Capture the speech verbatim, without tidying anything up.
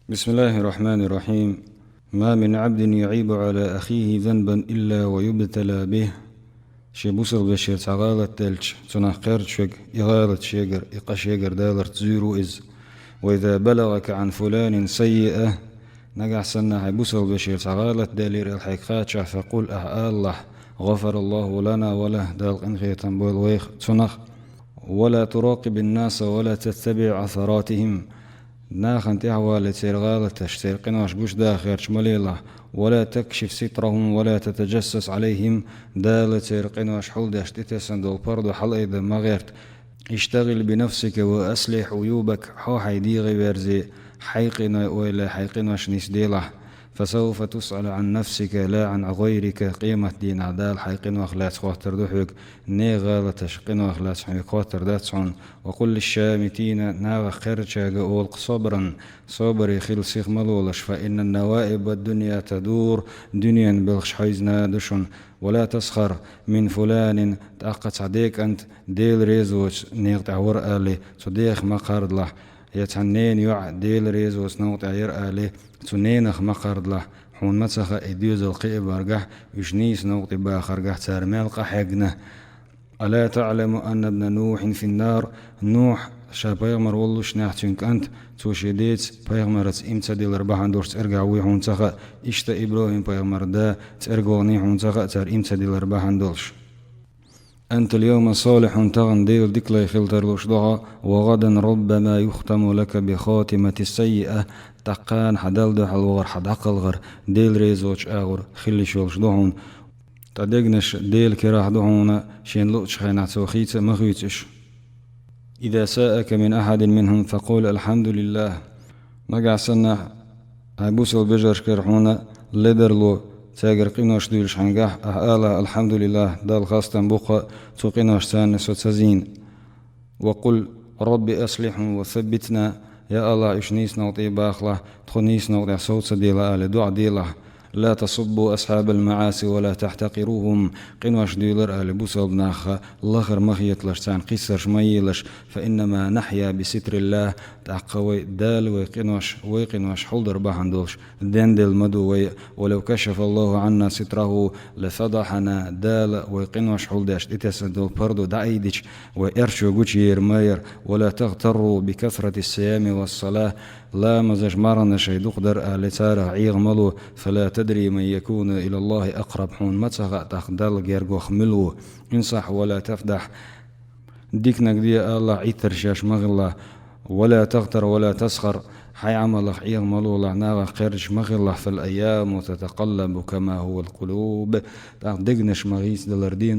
بسم الله الرحمن الرحيم. ما من عبد يعيب على أخيه ذنبا إلا ويبتلى به. Шен бусалба вешийра цхьа гӀалат даьлча, цунах кхерча верг, и гӀалат шегара, и къа шегара даларца зуьйр ву иза. وإذا بلغك عن فلان سيئة. Нагахь санна хьайн бусалба вешийра цхьа гӀалат даьлира аьлла хьайга кхаччалца, فقل, ахь алалахь: غفر الله لنا وله, Дала къинхетам бойла вайх, цунах. ولا تراقب الناس ولا تتبع عثراتهم. Нахана тӀаьхьавалале церан гӀалаташ, церан къинош гучадаха гӀерташ ма лелахь. ولا تكشف سترهم ولا تتجسس عليهم. Дала церан къинош хьулдеш тӀетессан долу пардо хьалаайда ма гӀерта. اشتغل بنفسك وأصلح عيوبك. Хьо хьайн дегӀе верзе, хьайн къиной ойла, хьайн къинош нисделахь. فسوف تسأل عن نفسك لا عن غيرك. Къематдийнахь Дала хьайн къинойх лаьцна хоттур ду хьоьга, нехан гӀалаташ, къинойх лаьцна хьоьга хоттур дац хьуна. وقل للشامتين, нахах кхерчарга ола-кх: صبرا, собаре хила, сих ма лолаш, فإن نوائب الدنيا تدور, дуьненан белхаш хьевзина ду шуна. ولا تسخر من فلان, тӀаккха цхьа ден кӀант Делан резавочу некъа тӀехь вара аьлла, цу дех ма кхардалахь, я цхьана ненан йоӀ Делан резавочу некъа тӀехь яра аьлла, цу ненах ма кхардалахь, хьуна ма ца хаьа и доьзал кхиабаргахь, уьш нийса некъа тӀе бахаргахь цара мел къахьегна. ألا تعلم أن ابن نوح في النار؟ Нухь, ша пайхамар воллушехь цуьнан кӀант, цо шен деца пайхамарца иман ца диллар бахьана долуш цӀергахь вуй, хьуна ца хаьа, иштта ИбрахӀим-пайхамаран да цӀерга вахана, хьуна ца хаьа, цара иман ца диллар бахьана долуш. أنت اليوم صالح, тахана Делан дика лай хила тарлуш ду хьо, وغدا ربما يختم لك بخاتمة سيئة, тӀаккха кхана хьан Далла дуьхьал вахар, хьан дӀакхалхар Делан резавочу агӀор хила йиш йолуш ду хьуна. Ткъа дегнаш Делан керахь ду хьуна, шена луъучу хенахь цо хийца а ма хуьйцу уьш. إذا ساءك من أحد منهم فقل الحمد لله. Нагахь санна хьайн бусалба вежаршкара хьуна ледарло, цаьргара къинош дуьйлуш хьаьнгахь, ахь ала: الحمد لله, Далла хастам бу-кх, цу къиношца со ца зийна. وقل رب أصلحهم وثبتنا, я АллахӀ, уьш нийса некъа тӀе бахалахь, тхо нийса некъа тӀехь сов ца делахь, аьлла, дуӀа делахь. لا تسبوا أصحاب المعاصي ولا تحتقروهم. Къинош дуьйлар аьлла, бусалба нахах лахара ма хеталаш, царна кхиссарш ма елаш. فإنما نحيا بستر الله. ТӀаккха вай Дала вай къинош, вай къинош хьулдар бахьана долуш денделла ма ду вай. ولو كشف الله عنا ستره لفضحنا. Дала вай къинош хьулдеш тӀетесна долу пардо дӀаайдича, вай эрчо гучуер ма яра. ولا تغتروا بكثرة الصيام والصلاة. Ламазаш, марханаш шайн дукха дар аьлла, царах Ӏеха ма ло. فلا تدري من يكون إلى الله أقرب. Хьуна ма ца хаьа тӀаккха Далла гергахь мила ву. انصح ولا تفضح. Диканиг де, АллахӀ, Ӏиттарш еш ма хилалахь. ولا تغتر ولا تسخر. Хьайн Ӏамалах Ӏеха ма лолахь, нахах кхерчаш ма хилалахь. فالأيام تتقلب كما هو القلوب. ТӀаккха дегнаш ма хийцадалар, дено